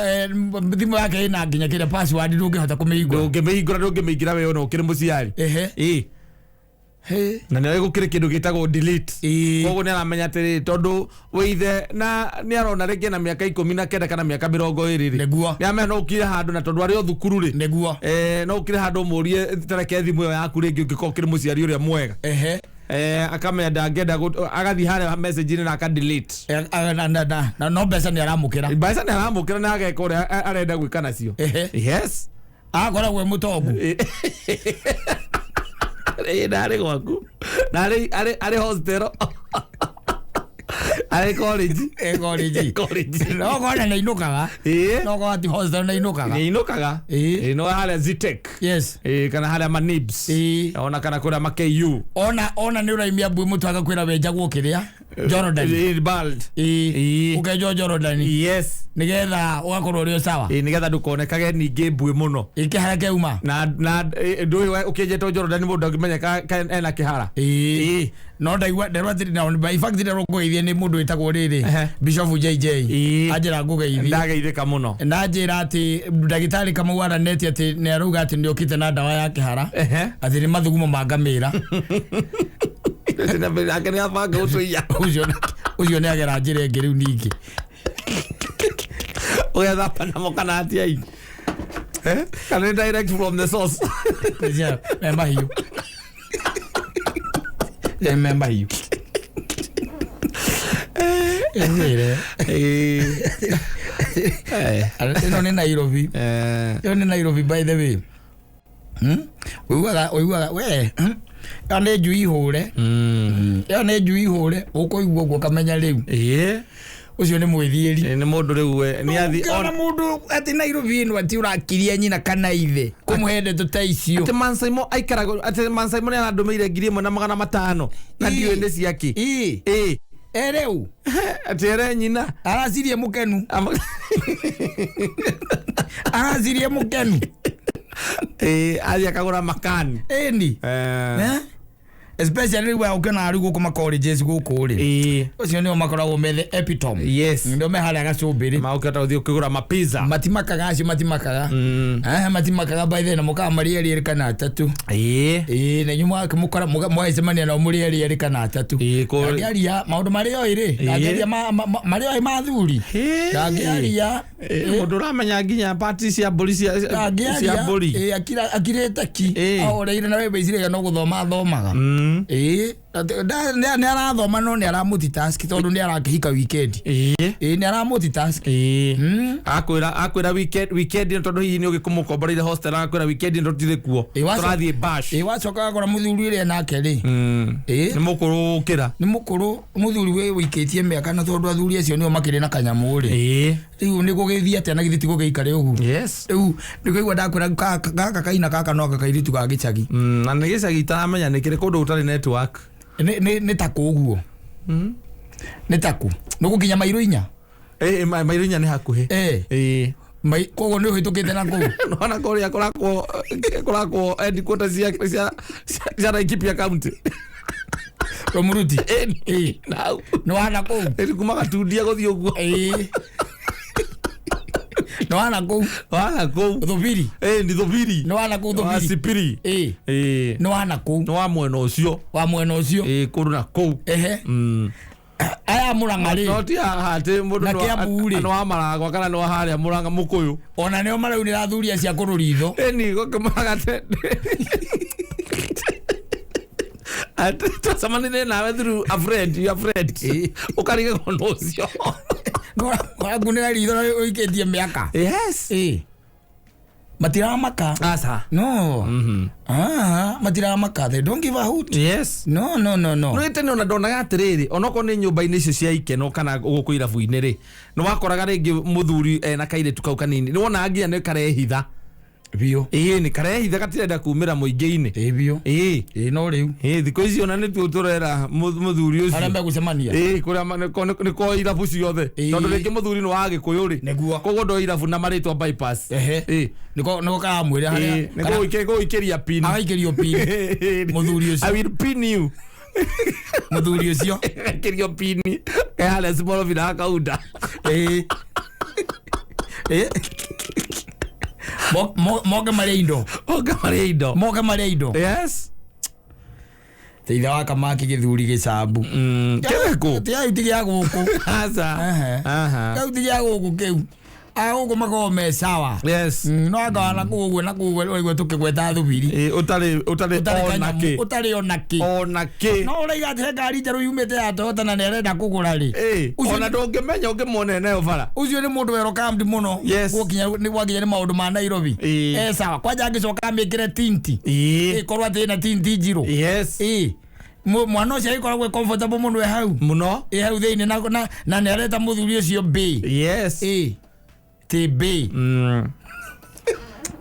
thimũ yake ĩna nginya kĩrĩa password ndũngĩhota kũmĩhingũra. Ndũngĩmĩhingũra ndũngĩmĩingĩra we ona ũkĩrĩ mũciari. Ehe. Ĩĩ. He. Na nĩ gũkĩrĩ kĩndũ gĩtagwo delete. Ĩĩ. Koguo nĩ aramenya atĩrĩ tondũ wĩ ithe na nĩ arona rĩngĩ na mĩaka 19 kana mĩaka 20 rĩ. Nĩguo. Nĩ amenya no ũkire handũ na tondũ arĩ o thukuru rĩ. Nĩguo. No ũkire handũ ũmũrie tareke thimũ ĩyo yaku rĩngĩ ũngĩkorwo ũkĩrĩ mũciari ũrĩa mwega. Ehe. Akamenda angĩenda agathiĩ harĩa message-inĩ na aka delete. Na no mbeca nĩ aramũkĩra. Mbeca nĩ aramũkĩra na ageka ũrĩa arenda gwĩka nacio. Yes. Akoragwo e mũtongu. Na arĩ gwaku na arĩ hostel, arĩ college. E college. College. No kona nĩ inũkaga. No korwo ti hostel nĩ inũkaga. Nĩ inũkaga. No harĩa Zetech. Kana harĩa Manibs. Ona kana kũrĩa ma KU. Ona nĩ ũraimia mbui mũtwe agakwĩra wenjagwo kĩrĩa Jordan. Bald. Ũkenjwo Jordan. Yes. Nĩgetha ũgakorwo ũrĩ o sawa. Nĩgetha ndũkonekage ningĩ mbui mũno. Kĩhara kĩauma. Na ndũĩ ũkĩenjetwo Jordan mũndũ angĩmenya ena kĩhara. No ndaigua nderwo atĩrĩ na in fact nderwo ngũgeithie nĩ mũndũ wĩtagwo rĩrĩ Bishop JJ. Anjĩra ngũgeithie. Ndageithĩka mũno. Na anjĩra atĩ ndagĩtarĩ Kamau araneti atĩ nĩ arauga atĩ nĩ okĩte na ndawa ya kĩhara. Atĩ nĩ mathugumo ma ngamĩra. Nake nĩ abanga gũtũiya. Ũcio nĩ agera njĩra ĩngĩ rĩu ningĩ. Ũgethamba namo kana atĩa i? Kana nĩ direct from the source? Me mahiũ. Me mahiũ. Ĩngwĩre. Ĩno nĩ Nairobi. Ĩno nĩ Nairobi by the way. Ũiguaga we ĩyo nĩ njui hũre. Ĩyo nĩ njui hũre ũkũigua ũguo ũkamenya rĩu. Ũcio nĩ mwĩthiĩri. Nĩ mũndũ rĩu nĩ athi ona mũndũ atĩ Nairobi ĩno atĩ ũrakiria nyina kana ithe kũmũhe ndeto ta icio. Atĩ Mansaimo aikaraga atĩ Mansaimo nĩ arandũmĩire 1500 na ndiũĩ nĩ ciake. Rĩu atĩ ere nyina aracirie mũkenu. Aracirie mũkenu. Athiĩ akagũra makani. Ĩni. Especially rĩu ũkĩona rĩu gũkũ ma colleges gũkũ rĩ. Ũcio nĩo makoragwo me the epitome. Yes. Ndio me harĩa gacumbĩrĩ. Maũkĩhota gũthiĩ ũkĩgũra ma pizza. Matimakaga acio matimakaga. Matimakaga by the na mũkaga marĩ erĩ kana atatũ. Na inyuĩ mũgakĩmũkora mũgacemania nao mũrĩ erĩ kana atatũ. Ndangĩaria maũndũ marĩa oĩ rĩ. Ndangĩaria marĩa oĩ ma athuri. Ndangĩaria. Mũndũ ũramenya nginya party cia mbũri cia mbũri. Akirĩte ki. Ahoreire na we wĩciragia no gũthoma athomaga. Nĩ arathoma no nĩ ara multitask tondũ nĩ arakĩhika weekend. Nĩ ara multitask. Akwĩra weekend tondũ hihi nĩ ũgĩkũmũkomboreire hostel akwĩra weekend ĩno tũtirĩ kuo. Tũrathiĩ bash. Wacoka gakora mũthuri ũrĩa nake rĩ. Nĩ mũkũrũ gũkĩra. Nĩ mũkũrũ mũthuri wĩ wĩikĩtie mĩaka na tondũ athuri acio nĩo makĩrĩ na kanyamũ rĩ. Rĩu nĩ gũgĩthiĩ atĩa na githĩ ti gũgĩikare ũguo. Yes. Rĩu nĩ kũigua ndakwĩra gaka kaina gaka no gakairĩtu ga gĩcagi. Na nĩ gĩcagi itaramenya nĩ kĩrĩ kũndũ gũtarĩ network. Nĩ takũ ũguo. Nĩ takũ. Nĩ gũkinya mairo inya. Mairo inya nĩ hakuhĩ. Koguo nĩ ũhĩtũkĩte na kũu. Nĩwona kũrĩa kũrakwo headquarters cia Laikipia County. Rũmuruti. Nau. Nĩ wana kũu. Kuma Gatundia gũthiĩ ũguo. Nĩ wana kũu. Wana kũu. Thubiri. Nĩ Thubiri. Nĩ wana kũu Thubiri. Sipiri. Nĩ wana kũu. Nĩ wa mwena ũcio. Wa mwena ũcio. Kũndũ na kũu. Aya Murang'a rĩ. No ti haha atĩ mũndũ Na Kiambu rĩ. nĩ wa Maragwa kana nĩ wa harĩa Murang'a Mũkũyũ. Ona nĩo maraunĩra athuri acio akũrũ ritho. Ĩni gũkĩmaraga atĩ twacemanirie nawe through a friend, your friend. Ũkarigagwo nũ ũcio. Ũrakunĩra ritho na ũikĩtie mĩaka. Yes. Matiramaka. Asa. No. Matiramaka. They don't give a hoot. Yes. No, no, no, no. No tene ona ndonaga atĩrĩrĩ onokorwo nĩ nyũmba-inĩ icio cia ikeno kana gũkũ irabu-inĩ rĩ nĩ wakoraga rĩngĩ mũthuri ena kairĩtu kau kanini nĩ wonaga nginya nĩ karehitha. Biũ. Nĩ karehitha gatirenda kumĩra mũingĩ-inĩ. Biũ. No rĩu. Thikũ ici ona nĩtuo tũrera mũthuri ũcio. Arĩa megũcemania. Kũrĩa nĩ ko irabu ciothe. Tondũ rĩngĩ mũthuri nĩ wa Gĩkũyũ rĩ. Nĩguo. Koguo ndo irabu na marĩtwa bypass. Nĩko karamwĩra harĩa. Nĩ gũikĩria pin. Agaikĩrio pin. Mũthuri ũcio. I will pin you. Mũthuri ũcio. Agaikĩrio pin. Harĩa Small Villa akaunda. Moke marĩa indo. Moke marĩa indo. Moke marĩa indo. Yes. Teitha wa kamaki gĩthuri gĩcambu. Kĩrĩkũ? Ti gĩa gũkũ. Aca. Kĩu ti gĩa gũkũ kĩu. Agũkũ makoragwo me sawa. Yes. No anga na kũu ũguo na kũu ũguo ũraigua tũkĩgweta thubiri. Ĩ, ũtarĩ ũtarĩ Ũtarĩ ona kanyamũ, kĩ. ũtarĩ ona kĩ. Ona kĩ. No ũraiga atĩ he ngari njerũ yumĩte ya Toyota na nĩ arenda kũgũra rĩ. Ĩ, Ũcio ona ndũngĩmenya ũngĩmuona nayo bara. Ũcio nĩ mũndũ welcomed mũno. Yes. Gũkinya nĩ gwakinya nĩ maũndũ ma Nairobi. Ĩ. E sawa. Kwanja angĩcoka amĩkĩre tinti. Ĩ. Ĩkorwo atĩ ĩna tinti njirũ. Yes. Ĩ. Mwana ũcio agĩkoragwo e comfortable mũno e hau. Mũno. Ĩ hau thĩinĩ na nĩ areta mũthuri ũcio mbĩ. Yes. Ĩ. Ti mbĩ.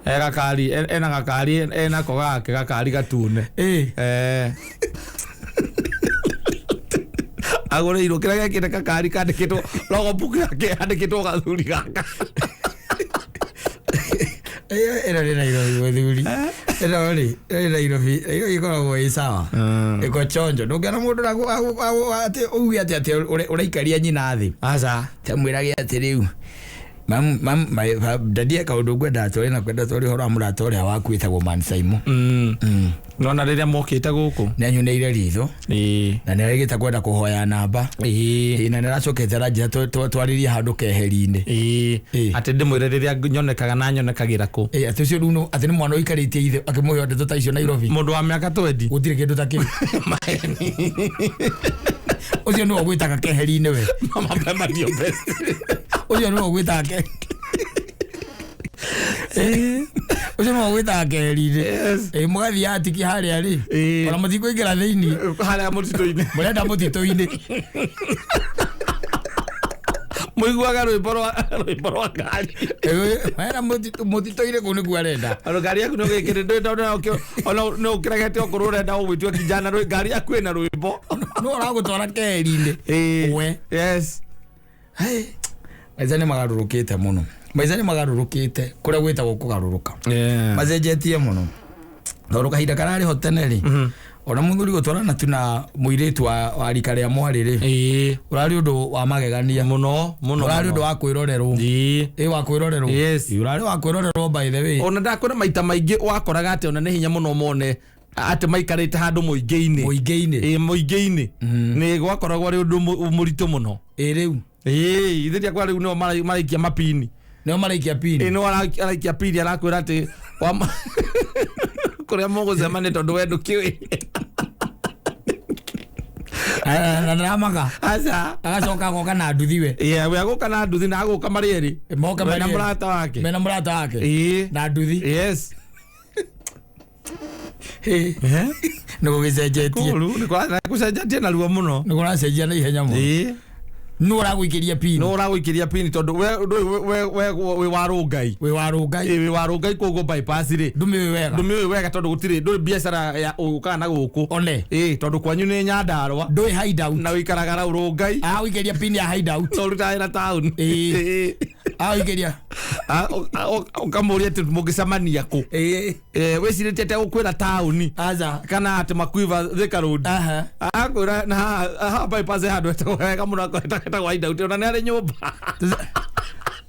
E gakari, ena gakari, enako gake gakari gatune. Ĩ. Eh. Agũrĩirwo kĩrĩa gekĩte gakari kandĩkĩtwo logbook yake yandĩkĩtwo gathuri gaka. Ĩno nĩ Nairobi mũthuri. Ĩno rĩ, ĩno nĩ Nairobi. Nairobi ĩkoragwo ĩ sawa. Ĩko chonjo. Ndũngĩona mũndũ atĩ uge atĩ atĩ ũraikaria nyina thĩ. Aca. Tamwĩrage atĩ rĩu mam mam daddy kaũndũ ngwendaga twarĩ na kwenda twarĩ ũhoro wa mũrata ũrĩa waku wĩtagwo Man Saimo. Nona rĩrĩa mokĩte gũkũ. Nĩ anyunĩire ritho Ĩ. na nĩ arĩgĩte kwenda kũhoya namba. Ĩ. Ĩ, na nĩ aracokete aranjĩra twarĩrie handũ keheri-inĩ. Ĩ. Ĩ. Atĩ ndĩmwĩre rĩrĩa nyonekaga na nyonekagĩra kũ. Ĩ, atĩ ũcio rĩu atĩ nĩ mwana ũikarĩtie ithe akĩmũhe ndeto ta icio Nairobi. Mũndũ wa mĩaka 20. Gũtirĩ kĩndũ ta kĩu. Ũcio nĩwe ũgwĩtaga keheri-inĩ we. Mama Pema ndio best. Ũcio nĩwe ũgwĩtaga ke. Ũcio nĩwe ũgwĩtaga keheri-inĩ. Yes. Ĩ, mũgathiĩ atiki harĩa rĩ. Ĩ. Ona mũtikũingĩra thĩinĩ. Harĩa mũtitũ-inĩ. Mũrenda mũtitũ-inĩ. Mũiguaga rwĩmbo rwa rwĩmbo rwa ngari. Ĩ, mũrenda mũtitũ-inĩ kũu nĩkuo arenda. Ona ngari yaku nĩ ũgĩkĩrĩte ona nĩ ũkĩregete okorwo ũrenda ũgwĩtua kijana ngari yaku ĩna rwĩmbo. No ũragũtwara keheri-inĩ. Ĩ. We. Yes. Hey. Maica nĩ magarũrũkĩte mũno. Maica nĩ magarũrũkĩte kũrĩa gwĩtagwo kũgarũrũka. Macenjetie mũno. Tondũ kahinda kararĩ ho tene rĩ, ona mũthuri gũtwarana tu na mũirĩtu wa rika rĩa mwarĩ rĩ, Ĩ. ũrarĩ ũndũ wa magegania. Mũno mũno. Ũrarĩ ũndũ wa kwĩrorerwo. Ĩ. Ĩ, wa kwĩrorerwo. Yes. Ĩ, ũrarĩ wa kwĩrorerwo by the way. Ona ndakwĩra maita maingĩ wakoraga atĩ ona nĩ hinya mũno mone atĩ maikarĩte handũ mũingĩ-inĩ. Mũingĩ-inĩ. Ĩ, mũingĩ-inĩ. Nĩ gwakoragwo arĩ ũndũ mũritũ mũno. Ĩ, rĩu. Ĩ, ithe ndiakwa rĩu nĩo maraikia mapini. Nĩo maraikia pini. Ĩ, nĩo araikia pini arakwĩra atĩ kũrĩa mũgũcemania tondũ we ndũkĩũĩ. Na ndĩramaka. Aca. Agacoka agoka na nduthi we. Yeah, we agoka na nduthi na agoka marĩ erĩ. Moka Mena marĩ erĩ. mũrata wake. Mena mũrata wake. Ĩ. Na nduthi. Yes. Ĩ. Nĩ gũgĩcenjetie. Kũru, nĩ gũcenjetie narua mũno. Nĩ kũracenjia na ihenya mũno. Ĩ. Nũ ũragũikĩria pini? Nũ ũragũikĩria pini tondũ we we wĩ wa Rũngai. Wĩ wa Rũngai. Ĩ, wĩ wa Rũngai koguo bypass rĩ. Ndũmĩũĩ wega. Ndũmĩũĩ wega tondũ gũtirĩ ndũrĩ biacara ya ũkaga na gũkũ. One. Ĩ, tondũ kwanyu nĩ Nyandarũa. Ndũĩ hideout. Na ũikaraga rau Rũngai. Agũikĩria pini ya hideout. No ũrutaga wĩra town. Ĩ. Ĩ. Agũikĩria. Ũkamũria atĩ mũngĩcemania kũ. Ĩ. Ĩ, wĩcirĩtie atĩ agũkwĩra taũni. Aca. Kana atĩ Makuiva Thika Road. Aha. Akwĩra na haha bypass handũ hetagwo wega mũno hetagwo hideout ona nĩ arĩ nyũmba.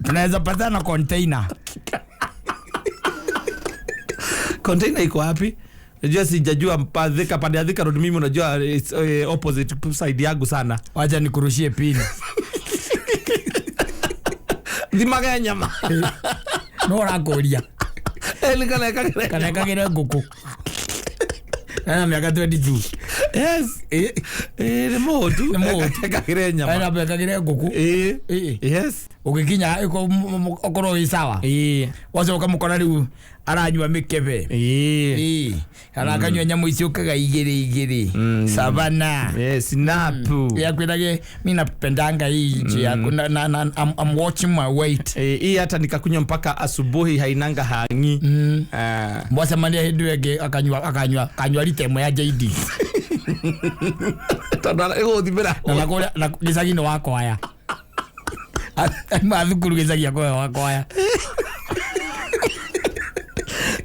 Tunaweza patana container. Container iko wapi? Unajua sijajua Thika pande ya Thika Road mimi unajua it's opposite side yangu sana. Wacha nikurushie pini. Thimage nyama. No ũrakũria. Ĩ, kana ĩkagĩre. Kana ĩkagĩre ngũkũ. Ena mĩaka 22. Yes. Ĩ. Ĩ, nĩ mũhũtu. Nĩ mũhũtu. Ĩkagĩre nyama. Ena ĩkagĩre ngũkũ. Ĩ. Ĩ. Yes. Ũgĩkinya ũkorwo wĩ sawa. Ĩ. Wacoka mũkora rĩu aranyua mĩkebe. Ĩ. Ĩ. Kana akanyua nyamũ ici ũkaga igĩrĩ igĩrĩ. Savana. Yes, snap. Yakwĩrage mi napendanga hii nchi yako na I'm watching my weight. Hii hata nikakunywa mpaka asubuhi hainanga hangi. Mwacemania hĩndĩ ĩyo ĩngĩ akanyua rita ĩmwe ya JD. Tondũ ĩgũthimĩra. Na kũrĩa na gĩcagi-inĩ wa kwaya. Aima thukuru gĩcagi akoya wa kwaya.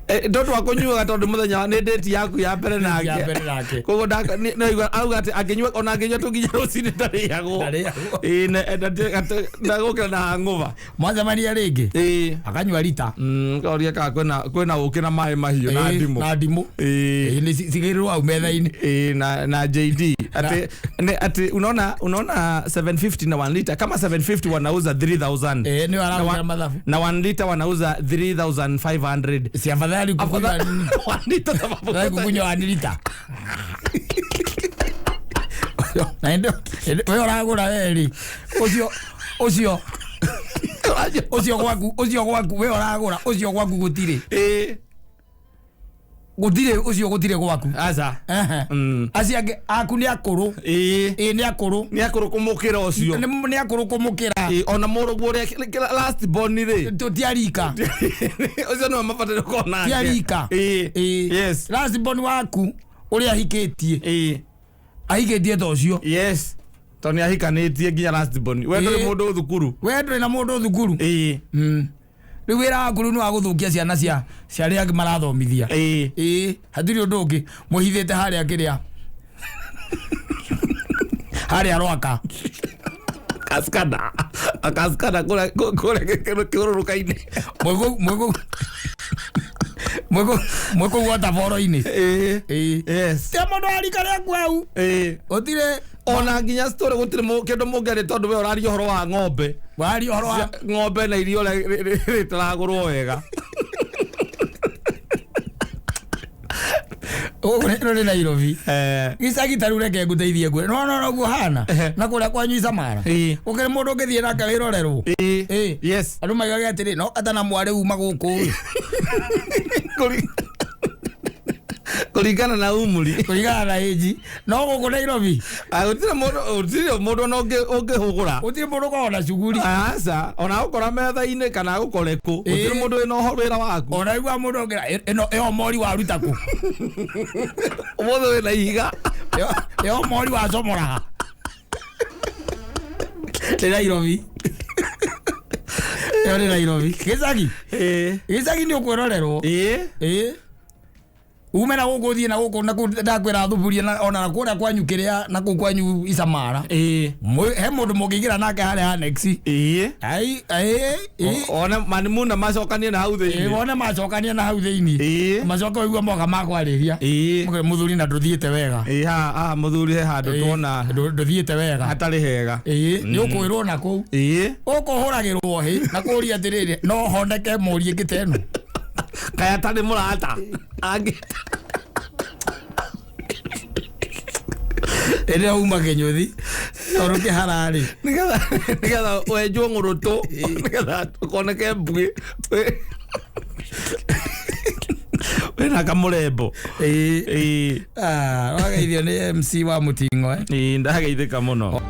Tondu wa kunyuaga tondu muthenya ni date yaku ya mbere nake. Ya mbere nake. Koguo no auga ati anginyua ona anginyua tunginya rucini ndarĩagwo. Ndarĩagwo. Ĩĩ ndagũkĩra na hangover. Mwacemania rĩngĩ Ĩĩ. akanyua rita. Koria kana kwĩna ũkĩ na maĩ mahiũ na Ĩĩ, ndimũ. na ndimũ. Ĩĩ. Ĩĩ, nĩ cigĩrĩrwo hau metha-inĩ. Ĩĩ, na JD ati ati unaona 750 na 1 liter kama 750 wanauza 3000. Ĩĩ, nĩyo arahũthĩra mathabu. Na 1 liter wanauza 3500. Si afadhali kukunywa nini? 1 liter sababu Afadhali kukunywa 1 liter. Na ndio wewe ũragũra we rĩ, ũcio ũcio ũcio gwaku, ũcio gwaku we ũragũra, ũcio gwaku gũtirĩ. Ĩĩ. Gũtirĩ, ũcio gũtirĩ gwaku. Aca. Ehe. Acio angĩ aku nĩ akũrũ. Ĩĩ. Ĩĩ, nĩ akũrũ. Nĩ akũrũ kũmũkĩra ũcio. Nĩ akũrũ kũmũkĩra. Ĩĩ, ona mũrũguo ũrĩa last born rĩ. Tũtiarika. Ũcio nĩwe mabataire gũkorwo nake. Tiarika. Ĩĩ. Ĩĩ. Yes. Last born waku ũrĩa ahikĩtie. Ĩĩ. Ahikĩtie ta ũcio. Yes. Tondũ nĩ ahikanĩtie nginya last born. We ndũrĩ Ĩĩ. mũndũ thukuru. We ndũrĩ na mũndũ thukuru. Ĩĩ. Rĩu wĩra waku rĩu nĩ wa gũthũkia ciana cia arĩa angĩ marathomithia. Ĩĩ. Ĩĩ, hatirĩ ũndũ ũngĩ mũhithĩte harĩa kĩrĩa. Harĩa Rwaka. Kaskana. Akaskana kũrĩa kĩũrũrũka-inĩ. Mwĩkũu waterfall-inĩ. Ĩĩ. Ĩĩ. Yes. Ti mũndũ wa rika rĩaku hau. Ĩĩ. Gũtirĩ. Ona nginya story gũtirĩ kĩndũ mũngĩaria tondũ we ũraria ũhoro wa ng'ombe. Waria ũhoro wa ng'ombe na irio ũrĩa rĩtaragũrwo wega. Gũkũ nĩ Nairobi. Gĩcagi ta rĩu reke ngũteithie ngwĩre. No no noguo hana. Na kũrĩa kwanyu Isamara. Ĩĩ. Gũkĩrĩ mũndũ ũngĩthiĩ nake wĩrorerwo. Ĩĩ. Ĩĩ. Yes. Andũ maigage atĩrĩ, no kata na mwarĩ uma gũkũ. Kũringana na umri. Kũringana na age. No gũkũ Nairobi. Gũtirĩ mũndũ, gũtirĩ mũndũ ona ũngĩhũgũra. Gũtirĩ mũndũ ũkoragwo na cuguri. Aca, ona agũkora metha-inĩ kana agũkore kũ. Gũtirĩ mũndũ wĩna ũhoro wĩra waku. Ona igua mũndũ ũngĩra, ĩno ĩyo mori waruta kũ? Ũmũthĩ wĩna ihiga. Ĩyo mori wacomoraga. Nĩ Nairobi. Ĩyo nĩ Nairobi. Gĩcagi. Ĩĩ. Gĩcagi nĩ ũkwĩrorerwo. Ĩĩ. Ĩĩ. Ume na gũkũ ũthiĩ na gũkũ na kũu ndakwĩra thuburia na ona na kũrĩa kwanyu kĩrĩa na kũu kwanyu Isamara. Ĩĩ. He mũndũ mũngĩingĩra nake harĩa annex. Ĩĩ. Ai, ĩĩ, ĩĩ. One manimuna macokanie na hau Ĩĩ, thĩinĩ. wone macokanie na hau thĩinĩ. Ĩĩ. Macoka ũigua moka makwarĩria. Ĩĩ. Mũkĩre mũthuri na ndũthiĩte wega. Ĩĩ, haha mũthuri he handũ Ĩĩ, tuona ndũthiĩte wega. hatarĩ hega. Ĩĩ, nĩ ũkwĩrwo na kũu. Ĩĩ. Ũkũhũragĩrwo hĩ na kũũria atĩrĩrĩ, no honeke mũriĩ ĩngĩ ta ĩno. Kaya atarĩ mũrata. Angĩ. Rĩrĩa uma kĩnyũthi tondũ kĩhararĩ. Nĩgetha wenjwo ng'ũrũtũ, nĩgetha ũkoneke mbuĩ. Wĩna kamũrembo. Ĩĩ. Ĩĩ. Wageithio nĩ MC wa Mũting'oe. Ĩĩ, ndageithĩka mũno.